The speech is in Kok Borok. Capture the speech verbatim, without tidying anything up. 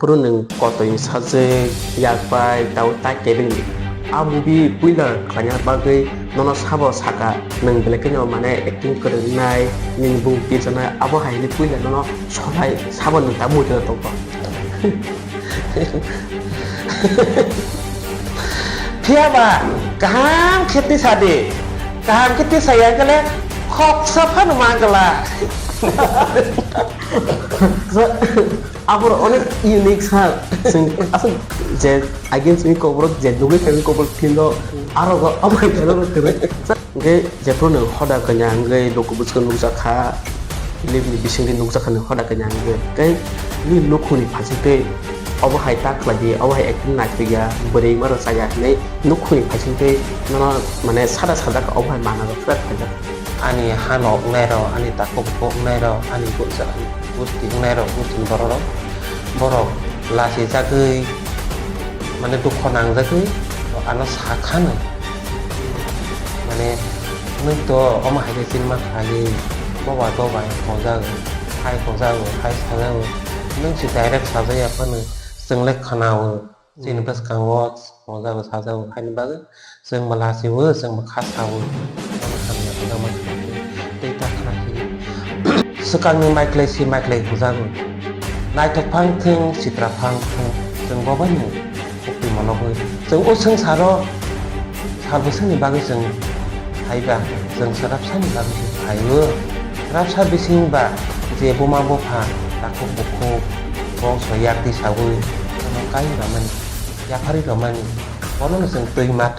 Phuru nwng kotoi sajwk, yak bai, tao ta kebeng ni. A movie puila khlaina bagwi nono sabo saka, nwng belai kheno mane acting kwrwngnai, nwng bung tijaknai, abo hai hwnwi puila nono sonai sabo nwng ta muitu tongo. Phiya ba kaham khe tisa di, kaham khe tisa ya khe le khoksa phano ma gala. Aboro onek unique sir. Chwng aswk je against ni kokborok je dugwi thangwi kokborok phindo aro go amai thangwi rw kwrwi. Hwnkhe jephru nwng hoda kanya hwnkhe luku bwskango nukjakha, film ni bisingtwi nukjakha nwng hoda kanya hwnkhe. Tei nini nukhungni phaisingtwi obo hai ta khlai di, obo hai acting naithok ya, bwrwi ma rwchaya hinwi nukhungni phaisingtwi nono mane sada sajak obo hai manna rok kwrak khaijak. Ani hano wngnai rok, ani takhuk bukhuk wngnai rok, ani bwsa-, busti wngnai rok, busti borok rok, borok lachijagwi, mane dukho nangjagwi ano sakhano, mane nwng to omo hai khe chini ma khlaiwi, boba dobai khongjagwi, hai khongjagwi, hai sajagwi, nwng se direct sajaya phano chwng le khwnao. Chini bwskango songjago sajago haini bagwi chwng bwla siwo, chwng bwkha sawo. Bono hamya kwbangma khlai tei ta khna khe swkangni maiklai si maiklai hujago. Naithok phang thung, sitra phang thung, chwng bobaino khuktwi monogwi chwng o swngcharo sal bwswkni bagwi chwng phaiba, chwng swrapsani bagwi se phaio. Swrapsa bising ba je buma bupha, takhuk bukhuk, bongso yak tisaui bono kai rwmani, yapharwi rwmani, bonono chwng twi ma